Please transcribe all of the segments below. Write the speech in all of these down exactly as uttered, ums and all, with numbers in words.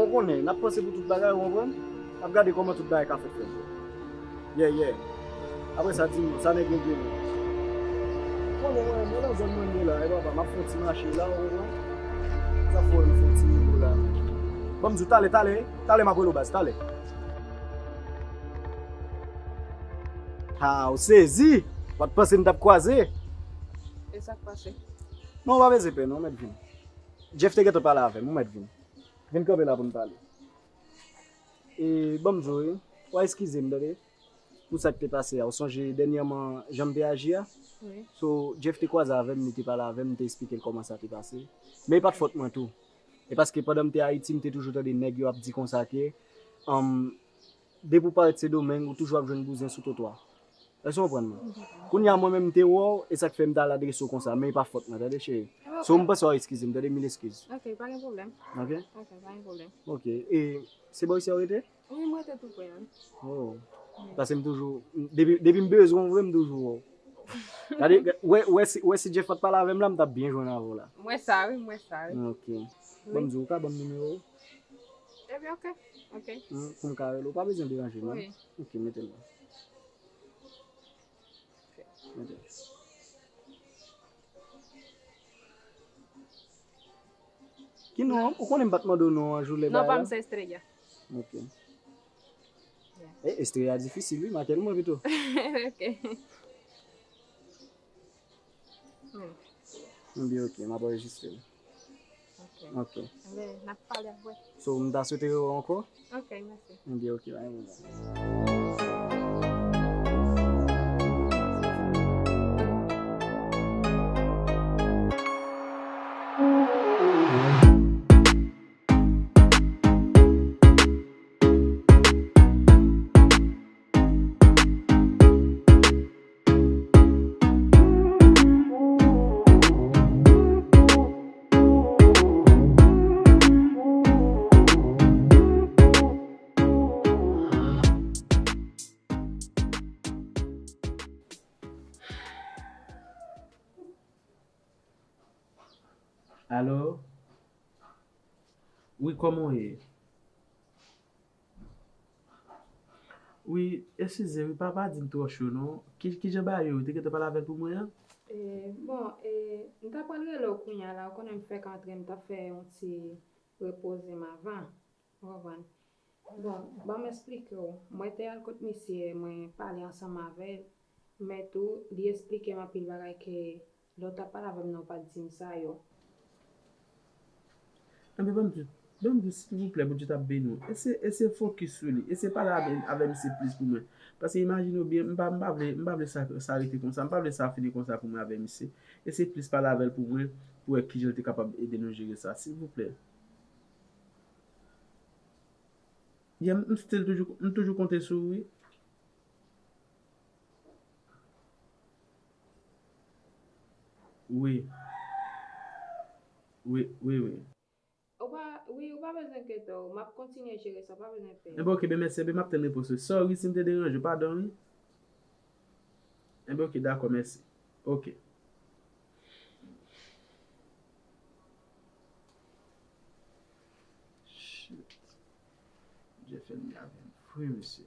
Ou konnen, n ap panse pou tout bagay, ou konprann? N ap gade kòman tout bagay ka fèt fèt. Yeah, yeah. Apre sa, di m non, sa nèg regle non. Konnen mwen, mwen nan zòn mwen ye la, e papa, m ap fè yon ti mache la, ou konprann? Sa fè m fè yon ti nivo la. Ban m di w, talè, talè, talè m ap rele w baz, talè. Ha, ou sezi! Ou pa t panse n t ap kwaze? E sa k pase? Non, ou pa bezwen pè non, ou mèt vin. Jeff te gentan pale avè m, ou mèt vin. Vin kanpe la pou n pale. E ban m di w, wi, w a eskize m, tande, pou sa k te pase a. Ou sonje dènyèman jan m te aji a? Wi. So, Jeff te kwaze avè m, li te pale avè m, m te esplike l kòman sa te pase. Men e pa t fòt mwen tou. E paske pandan m te Ayiti, m te toujou tande nèg yo ap di konsa ke, um, depi w parèt Sendomeng, ou toujou ap jwenn bouzen sou twotwa. Èske w konprann mwen? Kounye a, mwen menm, m te wè w, e sa k fè m t al adrese w konsa, men e pa fòt mwen, tande, cheri. So, m panse w a eskize m, tande, mil eskiz. Ok, pa gen pwoblèm. Ok? Ok, pa gen pwoblèm. Ok, e se bò isi a w rete? Wi, m rete tou pre a, wi. Oh. Wi. Paske m toujou, m- depi, depi m bezwen w vre, m toujou wè w. Gade, wè, wè si, wè si Jeff pa t pale avè m la, m t ap byen jwenn avè w la. M wè sa, wi, m wè sa, wi. Ok. Wi. Ban m di w, ou ka ban m nimewo w? Ebyen, ok. Ok. Hmm, pou m ka rele w, ou pa bezwen deranje m, non? Wi. Ok, mete l la. Mete. Ki non? Ou konnen m pa t mande w non an, jou lè bagay la? Non, pa m se Estrella. Ok. Yeah. E, Estrella difisil, wi, make l mwen pito. Ok. Hmm. Ebyen, ok, m ap anrejistre l. Ok. Ok. Ebyen, n ap pale apre. So, m ta swete rewè w ankò? Ok, mèsi. Ebyen, ok, pa gen pwoblèm. Alo? Wi, kòman w ye? Wi, eskize, wi, pa, pa di m twò cho, non. Ki, kijan bagay yo? Ou te gentan pale avè l pou mwen an? E, bon, e, m ta pral rele w kounye a la, ou konnen m fèk antre, m ta fè yon ti repoze m avan. Ou konprann? Bon, ban m esplike w. Mwen te al kot misye, mwen pale ansanm avè l. Men tou, li esplike m anpil bagay ke lè w t ap pale avè m nan, ou pa t di m sa yo. Anben, ban m di w, ban m di w, silvouplè, Bondye t ap beni w. Eseye, eseye fokis sou li. Eseye pale avè, avè misye plis pou mwen. Paske imajine w byen, m pa, m pa vle, m pa vle sa, sa rete konsa. M pa vle sa fini konsa pou mwen avè misye. Eseye plis pale avè l pou mwen, pou wè kijan l te kapab ede nou jere sa, silvouplè. Yeah, m still toujou, m toujou konte sou ou, wi. Wi. Wi, wi, wi. Ou pa, wi, ou pa bezwen enkyete w. M ap kontinye jere sa, ou pa bezwen pè. Enben, ok, ben mèsi, enben m ap tann repons ou. Sorry si m te deranje w, padon, wi. Enben, ok, dakò, mèsi. Ok. Shit. Jeff ennmi avè m vre, mesye.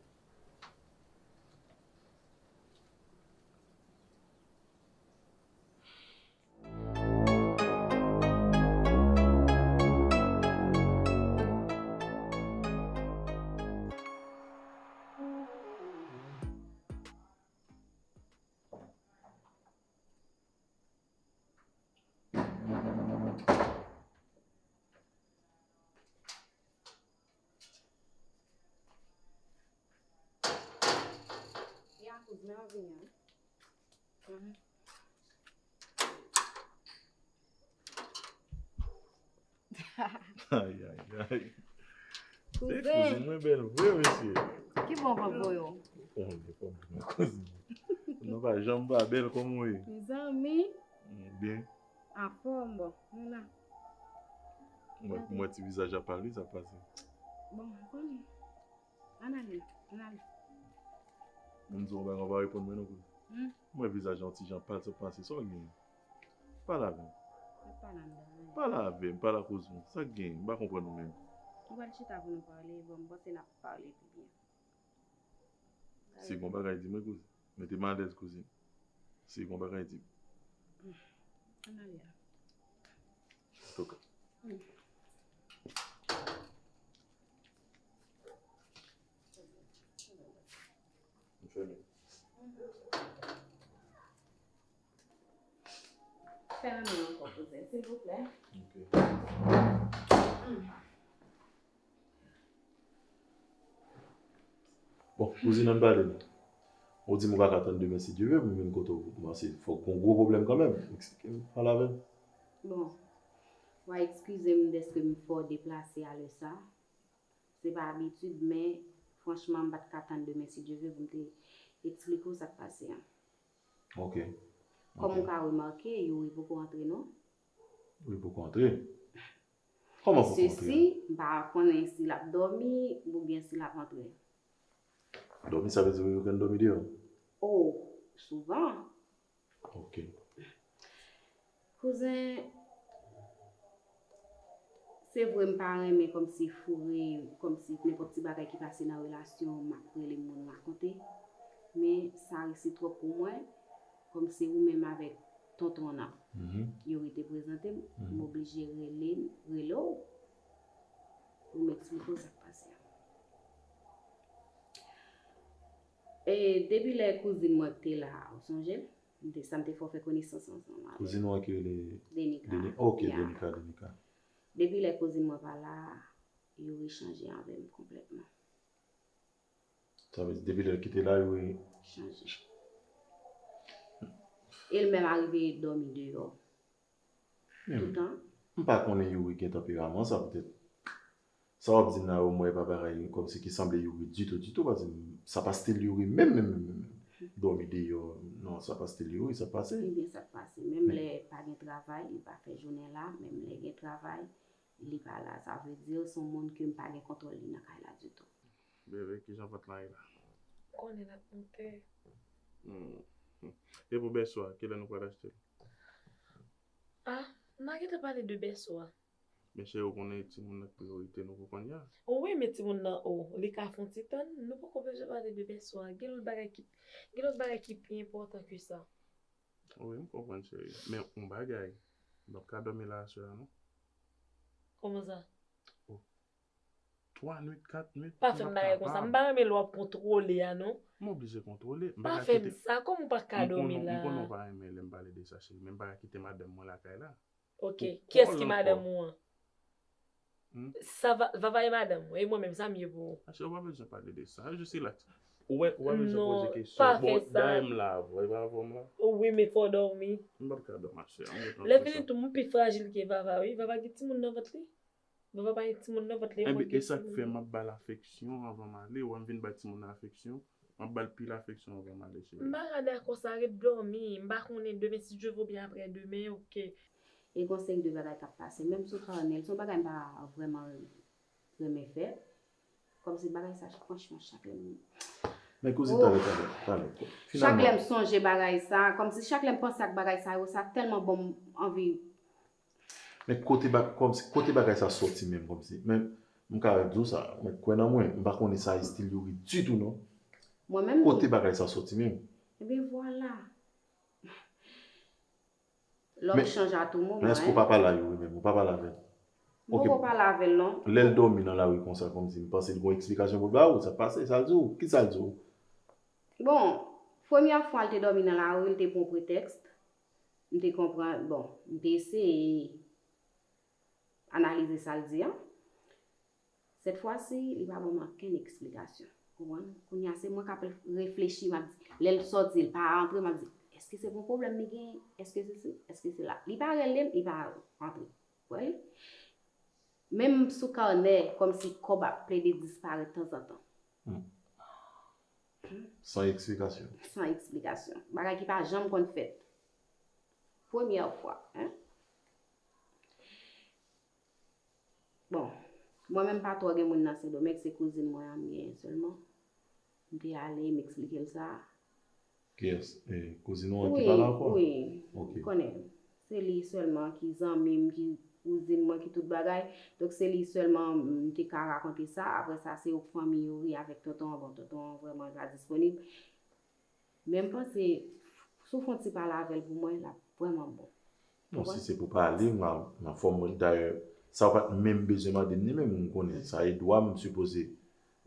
Ya, kouz, men an vini an. Mhm. Ay, ay, ay. Kouzen. Se kouzin mwen bèl vre, mesye. Ki bò w voye w? Bon, li pa bon, kouzin. Nou pa janm pa bèl kòm ou ye. Mezanmi. Byen. Anfòm, bon, nou la. Mwen, mwen ti vizaj ap pale, sa pase. Bon, konnen. Ann ale, ann ale. Moun di w yon bagay, w pa reponn mwen non, kouzin. Hmm? Mwen vizaj yon ti jan pal, sa pase, sa w gen? Pale avè m. Mwen pale anndan, wi. Pale avè m, pale akoz mwen. Sa k gen? M pa konprann ou menm. Nou pral chita pou nou pale, bon, m panse n ap pale pi byen. Si gon bagay, di mwen, kouzin. Mete m alèz, kouzin. Si gon bagay, di m. Ann ale a. Toka. M fèmen. Fèmen mwen ankò, kouzin, silvouplè. Ok. Bon, kouzin, ann pale non. Ou di m ou pa ka tann demen, si Dye vle, pou m vin kote w. Bon, se fòk gon gwo pwoblèm kanmenm. Eksplike m, pale avè m. Bon, w a eskize m dèske m fè w deplase a lè sa. Se pa abitid, men franchman, m pa t ka tann demen, si Dye vle, pou m te eksplike w sa k pase a. Ok. Kòm ou ka remake, Youri poko antre non. Youri poko antre? Kòman poko antre? Sesi, m pa konnen si l ap dòmi oubyen si l ap antre. Dòmi, sa vle di Youri konn dòmi deyò? Oh, souvan. Ok. Kouzen, se vre m pa renmen kòmsi foure, kòmsi nenpòt ti bagay ki pase nan relasyon, m ap rele moun rakonte. Men sa resi twòp pou mwen, kòmsi ou menm avèk tonton an. Mhm. Youri te prezante m, m Mhm. oblije rele, rele w pou m eksplike w sa k pase a. E depi lè kouzin mwen te la, ou sonje? M te, sa m te fè w fè konesans ansanm avè l. Kouzin ou an ki rele Denika. Deni-, ok, Ya. Denika, Denika. Depi lè kouzin mwen pa la, Youri chanje avè m konplètman. Sa vle di, depi lè l kite la, Youri Chanje. E l menm arive dòmi deyò. Men, toutan. M pa konnen Youri gen tanperaman sa, petèt. Sa w ap di m la yo, m wè pa bagay kòmsi ki sanble Youri ditou, ditou, paske sa pa stil Youri menm, menm, menm, menm. Dòmi deyò, non, sa pa stil Youri, sa k pase. Ebyen, sa k pase. Menm Men lè pa gen travay, li pa fè jounen la, menm lè gen travay, li pa la. Sa vle di, se yon moun ke m pa gen kontwòl li nan kay la ditou. Bebe, kijan vant lan ye la? Konnen l ap monte. Hmm. E pou bèso a, kilè nou pral achte l? Ah, n a gentan pale de bèso a. Men cheri, ou konnen timoun nan k priyorite nou pou kounye a. Wi, men timoun nan, o, li ka fè yon ti tann. Nou poko bezwen pale de bèso a. Gen lòt bagay ki, gen lòt bagay ki pi enpòtan ke sa. Wi, m konprann, cheri. Men yon bagay, m p ap ka dòmi la aswè a, non. Kòman sa? Oh. Twa nwit, kat nwit, Pa m fè m p ap bagay konsa. M kapab. Pa renmen lè w ap kontwole a, non. M oblije kontwole. M pa Pa ka fè m kite sa. Kòman w pa ka M konnen, dòmi la? M konnen w pa renmen lè m pale de sa, cheri, men m pa ka kite madanm mwen lakay la. Ok. Pou Kiyès kòl ki madanm ankò. Ou an? Hmm? Sa va, Vava e madanm ou, e mwen menm, sa m ye pou ou? Achè, ou pa bezwen pale de sa. Just relax. Ou wè, ou pa bezwen Non, poze kesyon. Pa Bon, fè sa. Dayè m la avè w, e pa avè w m la? Wi, men fò w dòmi. M p ap ka dòmi, achè. Lè fini tou, m pi frajil ke Vava, wi. Vava gen timoun nan vant li. Vava pa gen timoun nan vant li, Enben, mwen e gen sa k timoun. Fè m ap ba l afeksyon anvan m ale. Ou wè m vin bay timoun nan afeksyon, m ap ba l pil afeksyon anvan m ale, cheri. M pa ka dakò sa, ret dòmi. M pa konnen demen, si Dye vle, oubyen aprè demen, ok. E gon seri de bagay k ap pase. Menm sou Carnel, se yon bagay m pa vrèman renmen fè. Kòmsi bagay sa, franchman, chak lè m Men kouzin, Oh. talè, talè, talè. Chak lè Finalman, m sonje bagay sa, kòmsi chak lè m panse ak bagay sa yo, sa tèlman ban m anvi. Men kote ba-, kòmsi, kote bagay sa sòti menm, kòmsi. Men, m ka di w sa, men kwè nan mwen, m pa konnen sa estil Youri ditou, non. Mwen menm tou. Kote bagay sa sòti menm. Ebyen, vwala. Lòm Men, chanje a tou moman, men èske ou pa pale a Youri menm? Ou pa pale avè l? M Ok. poko pale avè l, non. Lè l dòmi nan lari konsa, kòmsi m panse l gon eksplikasyon pou l ba ou, sa k pase, sa l di w? Kisa l di w? Bon, premyè fwa l te dòmi nan lari, l te pran pretèks. M te konprann, bon, m te eseye analize sa l di an. Sèt fwa si, li pa ban m okenn eksplikasyon. Konprann? Kounye a, se mwen k ap reflechi, m ap di, lè l sòti, l pa rantre, m ap di, èske se yon pwoblèm li genyen? Èske se si? Èske se la? Li pa rele m, li pa rantre. Wè? Menm sou kanè, kòmsi kòb ap plede disparèt tanzantan. Hmm. San eksplikasyon. San eksplikasyon. Bagay ki pa janm konn fèt. Premyè fwa, en. Bon, mwen menm pa twò gen moun nan Sendomeng, se kouzin mwen an m genyen sèlman. M te ale, m eksplike l sa. Kiyès? Eh, kouzin ou an ki Wi, pale avè w? Wi, Ok. m konnen. Se li sèlman ki zanmi m, ki kouzin mwen ki tout bagay. Donk, se li sèlman m te ka rakonte sa. Apre sa, se fanmi Youri avèk tonton an. Bon, tonton an vrèman pa disponib. Men m panse, si w fè yon ti pale avè l pou mwen, l ap vrèman bon. Non, si se pou pale, m a, m anfòm, mwen, dayè, sa w pa t menm bezwen mande m li menm, m konnen. Sa e dwa m sipoze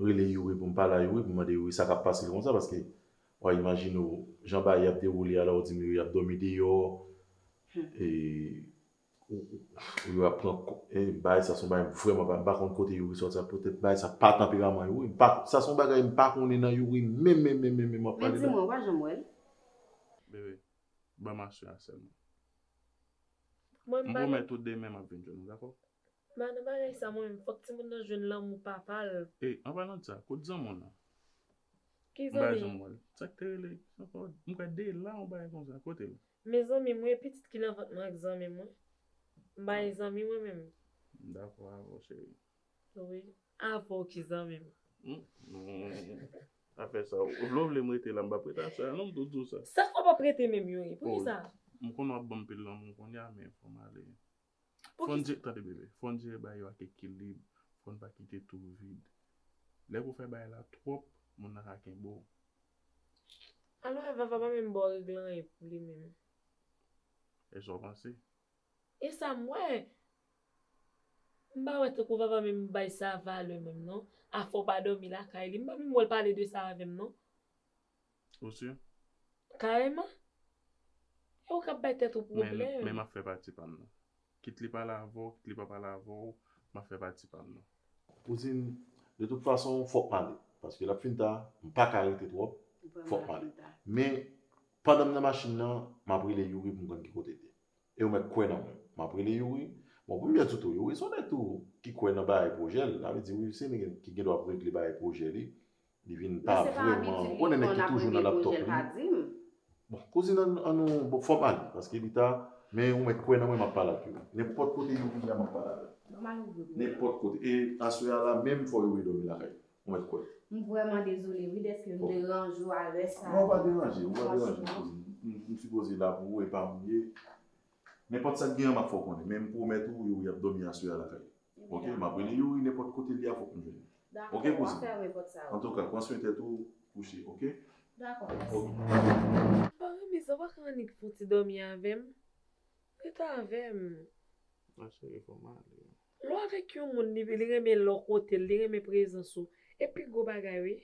rele Youri pou m pale a Youri, pou m mande Youri sa k ap pase l konsa, paske, w a imajine w, jan bagay y ap dewoule a la, w di m Youri ap dòmi deyò, e, ou, ou, ou yo ap pran ko-, e, bagay sa se yon bagay m vrèman pa, m pa konn kote Youri sòti a, petèt bagay sa pa tanperaman Youri, m pa, sa se yon bagay m pa konnen nan Youri menm, menm, menm, menm, menm, m ap Men pale di la. Mwen, w pa janm wè l? Bebe, ban m aswè a sèlman. Mwen, m M pa pwomèt ou demen m ap vin jwenn ou, dakò? M pa nan bagay sa mwen menm, fòk timoun nan jwenn lanmou papa l. E, an palan de sa, kote zanmi w lan? Ki zanmi? M pa janm wè l. Sa k te rele, ankò, m kwè de la, yon bagay konsa, kote l? Men zanmi m wi, pitit ki nan vant mwen ak zanmi m wi. M pa gen zanmi mwen menm. M dakò avè w, cheri. Wi. Avè w ki zanmi m. Hmm, hmm. Afè sa, ou vle, ou vle m rete la, m p ap rete aswè a, non, m tou di w sa. Sa k fè w p ap rete menm, Youri? Poukisa? M konnen w ap ban m pil lanmou kounye a, men fò m ale. Fò n jere, tande, bebe, fò n jere bagay yo ak ekilib, fò n pa kite tou vid. Lè pou fè bagay la twòp, moun nan ka kenbe w. Alò, Vava pa menm ba w regle anyen pou li menm. E sa w panse? E sa m wè. M pa wè tankou Vava menm bay sa valè menm non. Afè w pa dòmi lakay li. M pa menm wè l pale de sa avè m non. Ou si? Karèman. E ou k ap bay tèt ou pwoblèm. Men, men m ap fè pati pa m nan. Kit li pale avè w, kit li pa pale avè w, m ap fè pati pa m nan. Kouzin, de tout fason, fòk m ale. Paske l ap fin ta, m pa ka rete twòp, fòk m ale. Men, pandan m nan machin nan, m ap rele Youri pou m konn ki kote l ye. E ou mèt kwè nan mwen. M ap rele Youri. Bon, pou m byen di w tou, Youri se yon nèg tou ki kwè nan bagay pwojè l. Sa vle di, wi, se nèg ki gen dwa ap regle bagay pwojè li. Li vin pa vrèman, ou konnen nèg ki toujou nan laptòp li. Bon, kouzin an, an nou, bon, fò m ale, paske li ta, men ou mèt kwè nan mwen, m ap pale ak Youri. Nenpòt kote Youri ye a, m ap pale avè l. Nenpòt kote. E aswè a la menm, fò Youri dòmi lakay li. Ou mèt kwè. M vrèman dezole, wi, dèske m deranje w a lè sa. Non, ou pa deranje, ou pa deranje, kouzin. M, m sipoze la pou ou, e pa m ye. Nenpòt sa k gen an, m ap fè w konnen. Men m pwomèt ou, Youri ap dòmi aswè a lakay li. Ok, m ap rele Youri nenpòt kote l ye a, fòk m jwenn li. Ok, kouzin. Antouka, pran swen tèt ou, kouche, ok? Dakò, mèsi. M pa renmen sa, w pa ka annik fè yon ti dòmi avè m? Rete avè m. Ma chérie, fò m ale. Lè w avèk yon moun, li, li renmen lè w kote l, li renmen prezans ou. E pi gwo bagay, wi.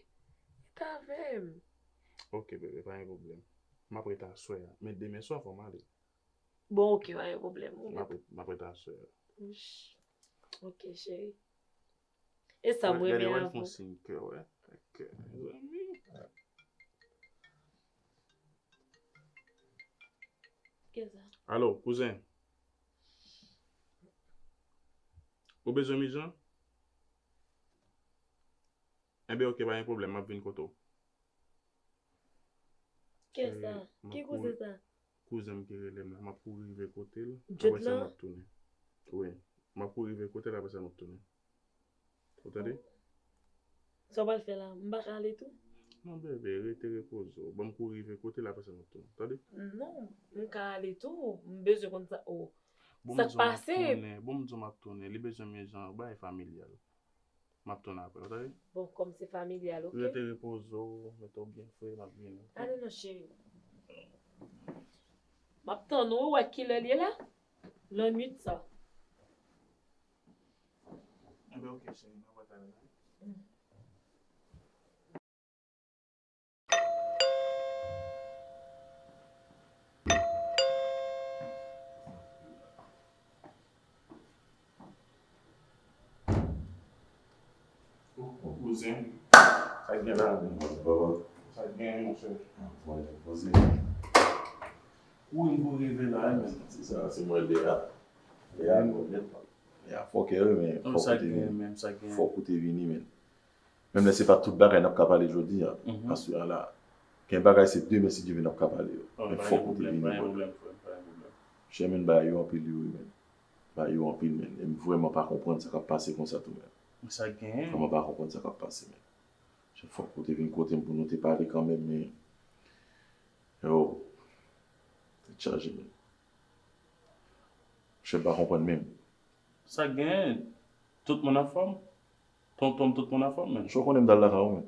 Rete avè m. Ok, bebe, pa gen pwoblèm. M ap rete aswè a. Men demen swa, fò m ale. Bon, ok, pa gen pwoblèm. M ap, m ap rete aswè a. Ch-, ok, cheri. E sa m renmen avè w. Gade, wè, l fè yon siy kè, wè. Kè, mezanmi. Kisa? Alo, kouzen. Ou bezwen m ijan? Enben, ok, pa gen pwoblèm, m ap vin kote w. Kisa? Ki kouzen sa? Kouzen m ki rele m la, m ap kouri rive kote l, apre sa m ap tounen. Wi, m ap kouri rive kote l, apre sa m ap tounen. Ou tande? Sa w pral fè la? M pa ka ale tou? Non, bebe, rete repoze w. Ban m kouri rive kote l, apre sa m ap tounen. Tande? Non, m ka ale tou. M bezwen konn sa. Oh. Sa k pase? Bon, m di w m ap tounen. Li bezwen m ijan, bagay familyal. M ap tounen apre, ou tande? Bon, kòm se familyal, ok. Rete repoze w, mete w byen fre, m ap vini, ok? Ale non, cheri. M ap tann ou, ou wè kilè l ye la? Lannwit sa. Enben, ok, cheri, m ap wè talè la. Ou, ou kouzen. Sa k gen la menm? Sa k gen, monchè? Mwen poze. Ou vin pou rive la, men. Se sa, se mwen de a. De a, mwen nèt. De a, fòkè, wi, men fòk ou te vini. Fòk ou te vini, men. Menm lè se pa tout bagay n ap ka pale jodi a, aswè a la. Gen bagay se demen, si Dye vle, n ap ka pale yo. Men fòk ou te vini, brother. Chè, men, bagay yo anpil, wi, men. Bagay yo anpil, men. E m vrèman pa konprann sa k ap pase konsa tou, men. Sa gen. Vrèman pa konprann sa k ap pase, men. Chè, fòk ou te vin kote m pou nou te pale kanmenm, men. Yo. Tèt chaje, men. Chè, m pa konprann menm. Sa k genyen? Tout moun anfòm? Tonton m, tout moun anfòm, men. Chou konnen m t al lakay ou, men.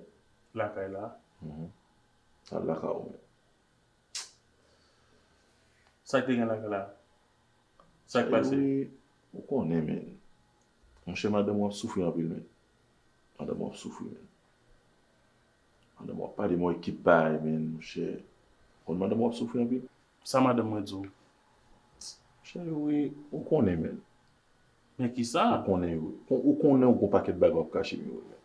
Lakay la? Mhm. Al lakay ou, men. Sa k te gen lakay la? Sa k pase? Wi, ou konnen, men. Monchè, madanm ou ap soufri anpil, men. Madanm ou ap soufri, men. Madanm ou ap pale m yon ekip bagay, men, monchè. Konn madanm ou ap soufri anpil? Sa madanm mwen di w? Monchè, wi, ou konnen, men. Men kisa? Ou konnen, wi. Ou konnen ou gon pakèt bagay w ap kache m yo, men.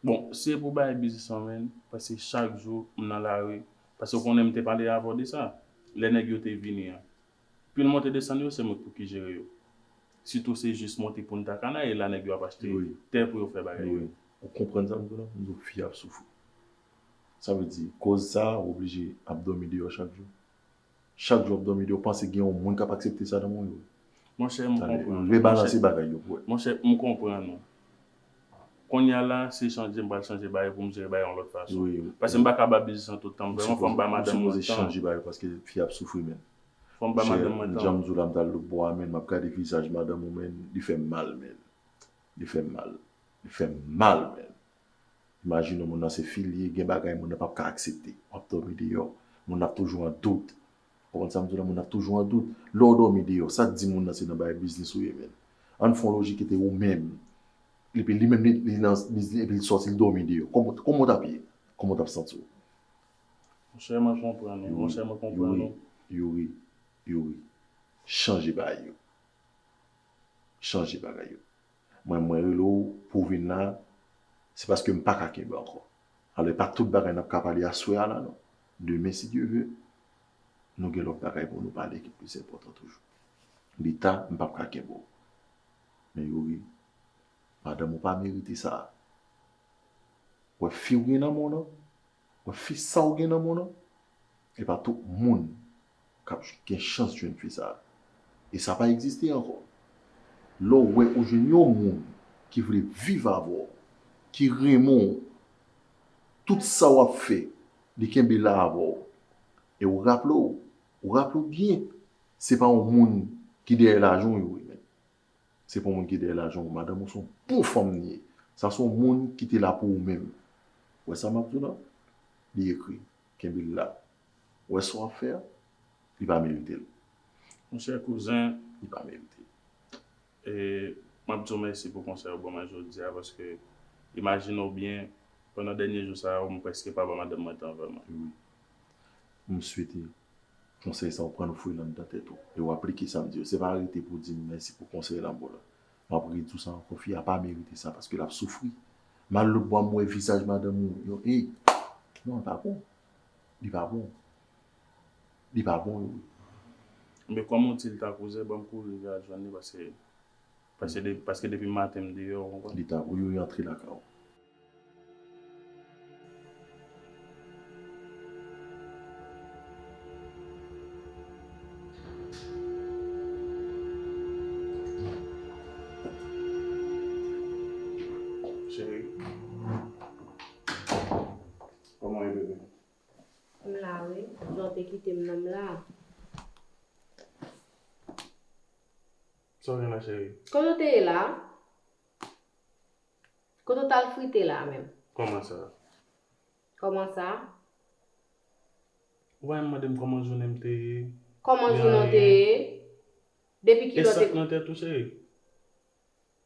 Bon, se pou bagay biznis lan, men, paske chak jou m nan lari, paske ou konnen m te pale avè w de sa, lè nèg yo te vini an. Pil monte desann yo, se mwen pou ki jere yo. Sitou se jis monte pou n ta ka nan, e la nèg yo ap achte tè pou yo fè bagay yo. Wi. Ou konprann sa m di w la? M di w fi ap soufri. Sa vle di, koz sa, ou oblije ap dòmi deyò chak jou. Chak jou w ap dòmi deyò, w panse gen yon moun k ap aksepte sa nan men w? Monchè, m konprann ou. Rebalanse bagay yo pou wè. Monchè, m konprann ou. Kounye a la, se chanje, m pral chanje bagay pou m jere bagay yon lòt fason. Wi, wi. Paske m pa ka ba biznis lan tout tan m. Vrèman, fò m ba madanm mwen tan. Ou sipoze chanje bagay paske fi ap soufri, men. Fò m ba madanm mwen tan. Jan m di w la, m t al lòtbò a, men, m ap gade vizaj madanm ou, men, li fè m mal, men. Li fè m mal. Li fè m mal, men. Imajine w, moun nan se fi l ye, gen bagay moun nan p ap ka aksepte. W ap dòmi deyò, moun nan ap toujou an dout. Ou konprann sa m di w la, moun nan ap toujou an dout. Lè w dòmi deyò, sa k di moun nan se nan bagay biznis ou ye, men. Ann fè yon lojik ki te ou menm. Epi li menm, li, li nan, li, epi l sòti, l dòmi deyò. Kòman, kòman w t ap ye? Kòman w t ap santi w? Monchè, mwen konprann ou. Monchè, mwen konprann ou. Youri, Youri, Youri, chanje bagay yo. Chanje bagay yo. Mwen, mwen rele w pou w vin la, se paske m pa ka kenbe ankò. Alò, e pa tout bagay n ap ka pale aswè a la, non. Demen, si Dye ve, nou gen lòt bagay pou nou pale ki plis enpòtan toujou. Li ta, m p ap ka kenbe w. Men Youri, madanm ou pa merite sa. Wè fi w gen nan men w nan, wè fi sa w gen nan men w nan, e pa tout moun k ap gen chans jwenn fi sa. E sa pa egziste ankò. Lè w wè ou jwenn yon moun ki vle viv avè w, ki renmen w, tout sa w ap fè, li kenbe la avè w. E w raple w, ou raple w byen, se pa yon moun ki dèyè lajan w yo, men. Se pa yon moun ki dèyè lajan w. Madanm ou se yon bon fanm li ye. Sa se yon moun ki te la pou ou menm. Wè sa m ap di w la? Li ekri. Kenbe l la. Wè sa w ap fè a? Li pa merite l. Monchè kouzen, li pa merite l. E, m ap di w mèsi pou konsèy ou ban mwen jodi a, paske imajine w byen, pandan dènye jou sa yo, m prèske pa ba madanm mwen tan vrèman. Wi. M swete konsèy sa w pran l fouye l anndan tèt ou. E w aplike sa m di yo. Se pa rete pou w di m mèsi pou konsèy lan bon la. M ap redi w sa ankò, fi a pa merite sa paske l ap soufri. M al lòtbò a, m wè vizaj madanm ou. Yo, ey! Non, li pa bon. Li pa bon. Li pa bon, Youri. Men kòm ou di l ta kouzen, ban m kouri rive al jwenn li paske, paske, de, paske depi maten m deyò, ou konprann? Li ta, Youri, antre lakay ou. Cheri, kòman w ye, bebe? M la wi, jan w te kite m nan, m la. Sa w gen la, cheri? Kote w te ye la? Kote w t al frite la menm? Kòman sa? Kòman sa? Ou pa menm mande m kòman jounen m te ye? Kòman jounen w te ye? Depi kilè w te... E sa k nan tèt ou, cheri?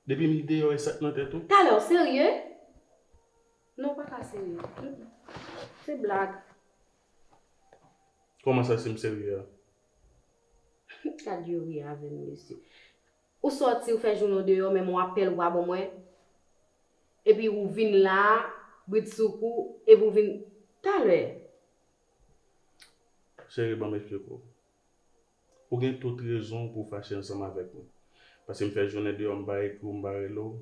Depi m deyò, e sa k nan tèt ou? Talè, w serye? Non, w pa ka serye. Mm-mm. Se blag. Kòman sa, si m serye a? Gad Youri avè m, mesye. Ou sòti, ou fè jounen w deyò, menm yon apèl ou pa ban mwen. Epi ou vin la, bridsoukou, epi ou vin talè. Cheri, ban m eksplike w. Ou gen tout rezon pou w fache ansanm avèk mwen. Paske m fè jounen deyò, m pa ekri w, m pa rele w.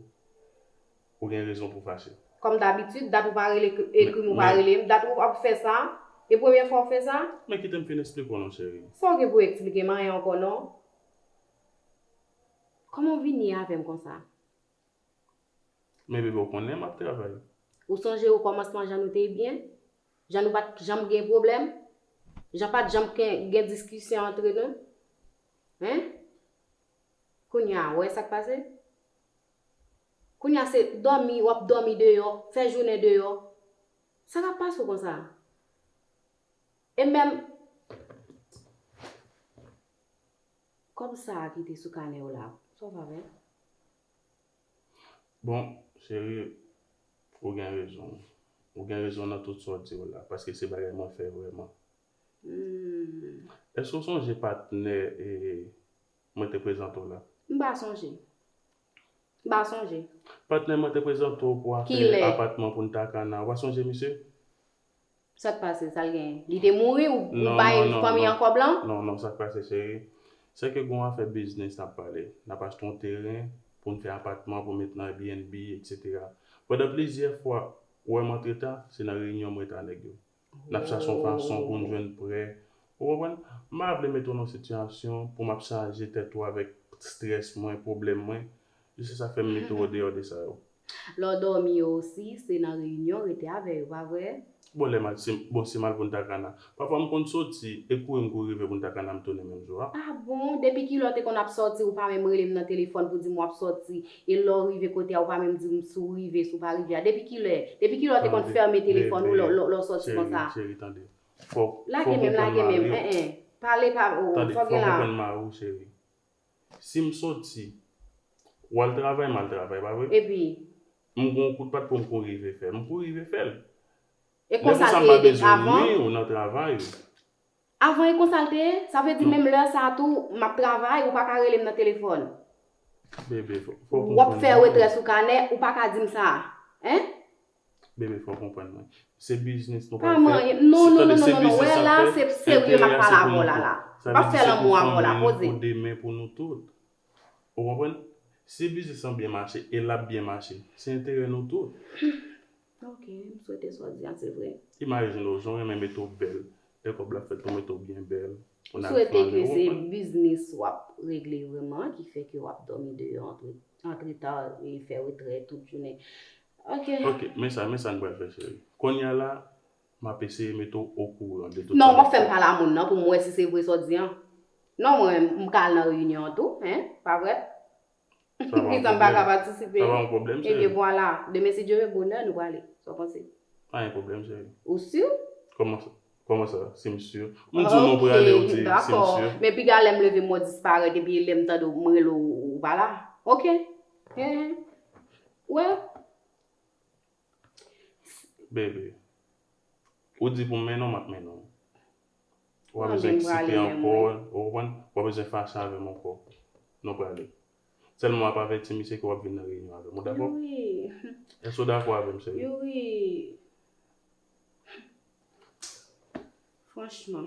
Ou gen rezon pou w fache. Kòm dabitid, dat ou pa rele, ekri m, ou pa rele m, dat ou ap fè sa, e premye fwa w fè sa? Men kite m fin eksplike w non, cheri. Sa w gen pou eksplike m anyen ankò non. Kòman w vini avè m konsa? Men bebe, w konnen m ap travay. Ou sonje okòmansman jan nou te ye byen? Jan nou pa t janm gen pwoblèm? Jan pa t janm gen, gen diskisyon antre nou? Hen? Kounye a, ou wè sa k pase? Kounye a se dòmi, w ap dòmi deyò, fè jounen deyò. Sa k ap pase w konsa? E menm kòb sa a ki te sou kanè w la, sa w pa wè? Bon, cheri, ou gen rezon. Ou gen rezon nan tout sa w di yo la, paske se bagay mwen fè vrèman. Hmm. Èske w sonje patnè e mwen te prezante w la? M pa sonje. M pa sonje. Patnè mwen te prezante w pou afè Kilè? Apatman Punta Cana. Ou pa sonje misye? Sa k pase? Sa l genyen? Li te mouri? Ou, ou Non, bay non, non, fanmi non. an kòb lan? Non, non, sa k pase, cheri. Se ke gon afè biznis n ap pale. N ap achte yon teren pou n fè apatman, pou n met nan Airbnb, etsetera. Pandan plizyè fwa, ou wè m antreta, se nan reyinyon m rete a nèg yo. N ap chache yon fason pou n jwenn prè. Ou konprann? M pa vle mete w nan sitiyasyon pou m ap chaje tèt ou avèk estrès mwen, pwoblèm mwen. E se sa fè m mete w andeyò de sa yo. Lè w dòmi yo osi, se nan reyinyon w rete avè yo, pa vre? Bon, lè m al, si, bon, si m al Punta Cana. Pafwa m konn soti e kouri m kouri rive Punta Cana m tounen menm jou a. Ah bon? Depi kilè w te konn ap sòti, ou pa menm rele m nan telefòn pou di m w ap sòti? E lè w rive kote a, ou pa menm di m si w rive, si w pa rive a? Depi kilè? Depi kilè w te konn fèmen telefòn ou lè w sòti konsa? Cheri, tande. Fòk, fòk ou konprann mari w. Lage menm, lage menm, en, en. Pale pa, oh, Tande, fòk fòk gen la. Ou konprann mari w, cheri. Si m soti, w al travay, m al travay, pa vre? Epi? M gon kout pat pou m kouri rive fè l. M kouri rive fè l. E konsa l te ye depi avan? Lè konsa m pa bezwen nwi w nan travay ou. Avan e konsa l te ye? Sa vle di menm lè sa a tou, m ap travay, ou pa ka rele m nan telefòn. Bebe, fò, fò w W ap konprann fè mwen. Retrè sou kanè, ou pa ka di m sa. Hein? Bebe, fò w konprann mwen. Se biznis nou Pa pral fè. manyen. Non, non, Tande, non, se non, non, biznis wè n ap la, fè. se serye m ap Enterè a se pale pou avè w nou la tout. la. Sa M ap vle di fè se lanmou pou avè w la, fanmi nou, poze. Pou demen, pou nou tout. Ou konprann? Si biznis lan byen mache, e l ap byen mache, se enterè nou tout. Ok, m swete sa w di a, se vre. Imajine w, jan w renmen mete w bèl. Lè kòb la fèt pou mete w byen bèl. Pou M n al swete flannen, ke ou se konprann? Biznis w ap regle vrèman, ki fè ke w ap dòmi deyò antre, antreta e fè retrè tout jounen. Ok. Ok, men sa, men sa n pral fè, cheri. Kounye a la, m ap eseye mete w okouran de tout Non, sa w ap fè m pale a moun nan pou m wè si se vre sa w di an. Non, mwen, m ka al nan reyinyon an tou, hein? Pa vre? Kizan m pa ka patisipe? Sa pa yon pwoblèm, cheri. Ebyen, vwala. Demen, si Dye vle, bonè, nou prale. Sa w panse? Pa yon pwoblèm, cheri. Ou si? Kòman sa? Kòman sa? Si m si? M di w non prale, ou di si m si. Men piga lè m leve m wè w disparèt, epi lè m tande w m rele w, ou pa la. Ok. Hen, hen. Well, Bebe, ou di pou m mennen w, m ap mennen w. Ou pa bezwen eksite ankò, ou konprann? Ou pa bezwen fache avè m ankò. Nou prale. Sèlman w ap avèti misye ke w ap vin nan reyinyon avè m, ou dakò? Youri. Èske w dakò avè m, cheri? Youri. Franchman.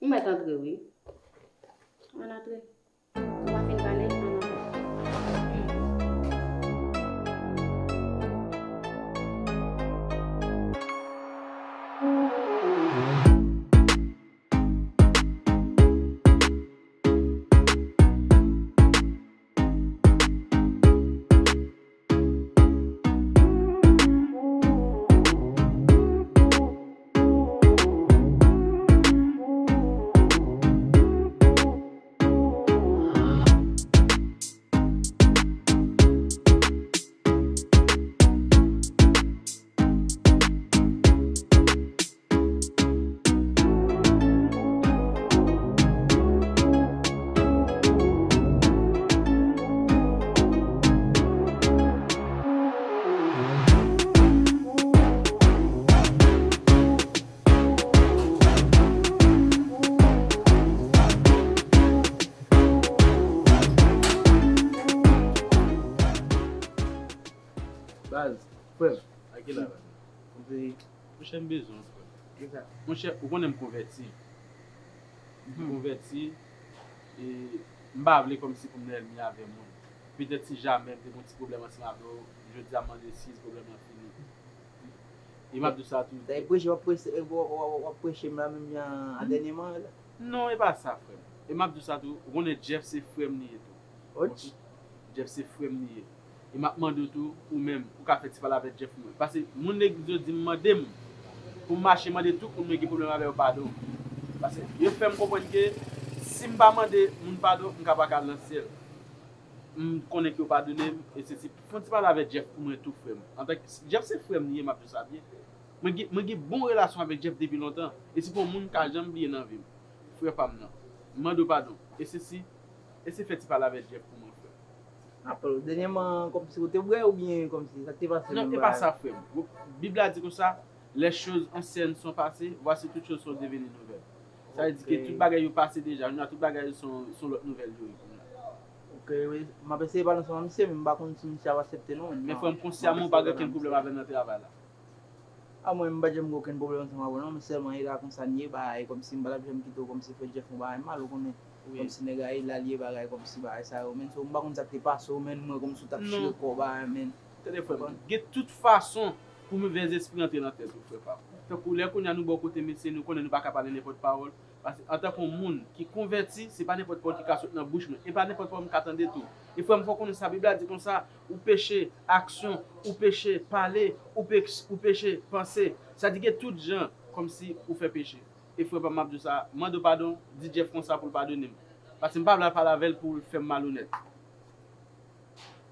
M mèt antre, wi. Ann antre. Ou pa fin pale, ann antre. Baz, frè m. A ki la, baz? Monchè, m bezwen w, frè m. Monchè, ou konnen m konvèti. M konvèti, e m pa vle kòmsi pou m nan ènmi avè moun. Petèt si jamè m te gon ti pwoblèm ansanm avè w, jodi a m mande eskiz, pwoblèm lan fini. E m ap di w sa tou. Sa e preche w ap preche, w, w, w, w ap preche m la menm jan a dènyèman la? Non, e pa sa, frè m. E m ap di w sa tou, ou konnen Jeff se frè m li ye tou. Ouch. Jeff se frè m li ye. E m ap mande w tou, ou menm, ou ka fè ti pale avèk Jeff mwen. Paske moun legliz yo di m mande m pou m mache mande tout moun mwen gen pwoblèm avè yo padon. Paske yo fè m konprann ke Si m pa mande moun padon, m ka pa ka al nan syèl. M konnen ke yo padone m, e se si. Fè yon ti pale avèk Jeff pou mwen tou, frè m. Antanke, Jeff se frè m li ye, m ap di w sa byen. Mwen gen, mwen gen bon relasyon avèk Jeff depi lontan. E se pa yon moun m ka janm bliye nan vi m. Frè pa m nan. M mande w padon. E se si, e se fè ti pale avèk Jeff pou mwen, frè. Apre, dènyèman, kòmsi ou te bwè oubyen kòmsi, sa k te pase menm? Non, e pa sa, frè m. Bib la di konsa, les choses anciennes sont passées, voici toutes choses sont devenues nouvelles. Sa vle di ke tout bagay yo pase deja, jodi a tout bagay se yon, se yon lòt nouvèl yo ye kounye a. Ok, wi. M ap eseye pale ansanm ak misye, men m pa konn si misye ap aksepte non. Men frè m, konsyaman ou pa gen okenn pwoblèm avè m nan travay la. A mwen, m pa janm gen okenn pwoblèm ansanm avè w non, men sèlman e la konsa n ye, bagay kòmsi m pa t ap janm kite w kòmsi fè Jeff yon bagay mal, ou konnen. Kòmsi nèg la e la l ye bagay kòmsi bagay sa yo, men so m pa konn sa k te pase w, men m wè kòmsi w t ap chire kò w bagay, men. Tande frè m, gen tout fason pou movèz espri antre nan tèt ou, frè pa m. Tankou lè kounye a nou bò kote mesye, nou konnen nou pa ka pale nenpòt pawòl. Paske antanke yon moun ki konvèti, se pa nenpòt pawòl ki ka sot nan bouch mwen. E pa nenpòt pawòl m ka tande tou. E frè m, fò w konnen sa, Bib la di konsa, ou peche aksyon, ou peche pale, ou pe-, ou peche panse. Sa di gen tout jan kòmsi ou fè peche. E frè pa m, m ap di w sa, mande w padon, di Jeff konsa pou l padone m. Paske m pa vle al pale avè l pou l fè m malonèt.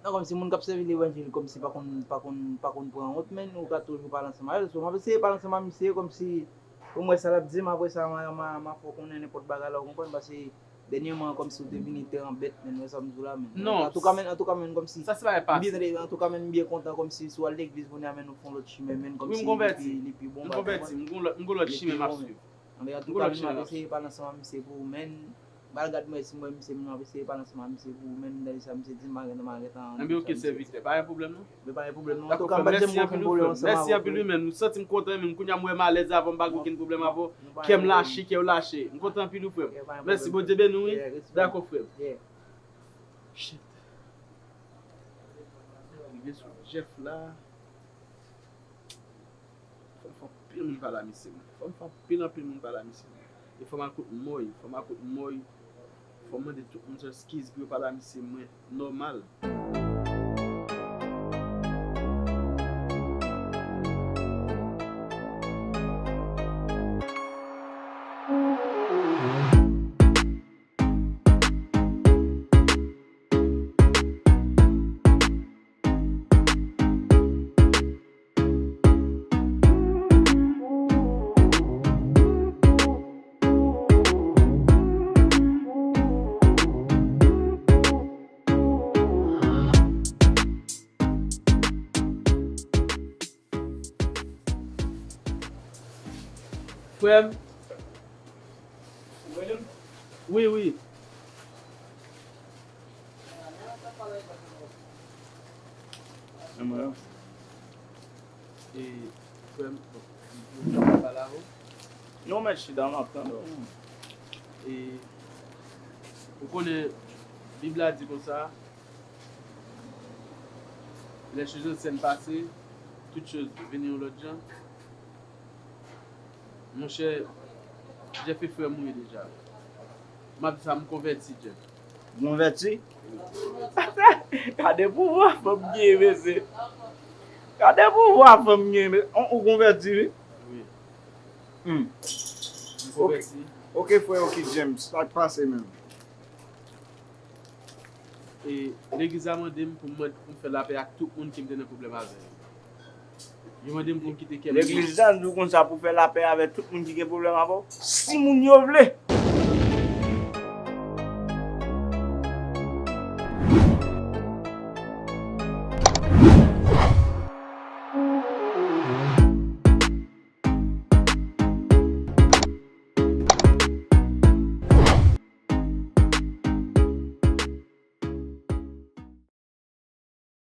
Non, kòmsi moun k ap sèvi levanjil kòmsi pa konn, pa konn, pa konn pran wont, men ou ka toujou pale ansanm avè l. So, m ap eseye pale ansanm ak misye kòmsi pou m wè sa l ap di m. Apre sa, m a, m a, m a fè w konnen nenpòt bagay la, ou konprann, paske dènyèman kòmsi ou te vini trè anbèt, men, wè sa m di w la, men. Non. Antouka, men, antouka, men, kòmsi. Sa se bagay pase. M byen tande, antouka, men, m byen kontan kòmsi si w al legliz kounye a, men, ou fè yon lòt chimen, men, kòmsi li pi, li pi bon. M konvèti, m gon lòt, m gon lòt chimen m ap swiv. Anben, antouka, men, m ap eseye pale ansanm ak misye pou ou, men. M al gad mwen si m wè misye, men m ap eseye pale ansanm ak misye pou ou, men m tande sa misye di m, pa gentan, pa gentan. Anben, ok, sèvitè, pa gen pwoblèm non. Men pa gen pwoblèm non. Antouka, m pa t janm gen okenn pwoblèm ansanm avè w. Mèsi anpil wi, men. M santi m kontan, men m kounye a m wè m alèz avè w, m pa gen okenn pwoblèm avè w. Kè m lache, kè w lache. M kontan anpil wi, frè m. Mèsi, Bondye beni w wi. Dakò, frè m. Shit. Rive sou Jeff la. Fò m fè anpil moun pale a misye mwen. Fò m fè anpil, anpil moun pale a misye mwen. E fò m al kot mòy, fò m al kot mòy. Fò m mande tout moun sa eskiz pou yo pale a misye mwen nòmal. Frè m. Wi, wi. E, frè m, bon, m kapab pale avè w? Non, mèt chita, m ap tande w. E, ou konnen, Bib la di konsa, les choses anciennes passées, toutes choses vini yon lòt jan. Monchè, Jeff e frè m ou ye deja. M ap di sa, m konvèti, Jeff. Konvèti? Gade pouvwa fanm gen, mesye. Gade pouvwa fanm gen, mesye. Ou, ou konvèti, wi? Wi. Hmm. M konvèti. Ok, ok, frè, ok, James. Sa k pase menm? E legliz la mande m pou m mande, pou m fè lapè ak tout moun ke m te nan pwoblèm avè yo. Yo mande m pou m kite kè m. Legliz la di w konsa pou fè lapè avè tout moun ki gen pwoblèm avè w. Si moun yo vle.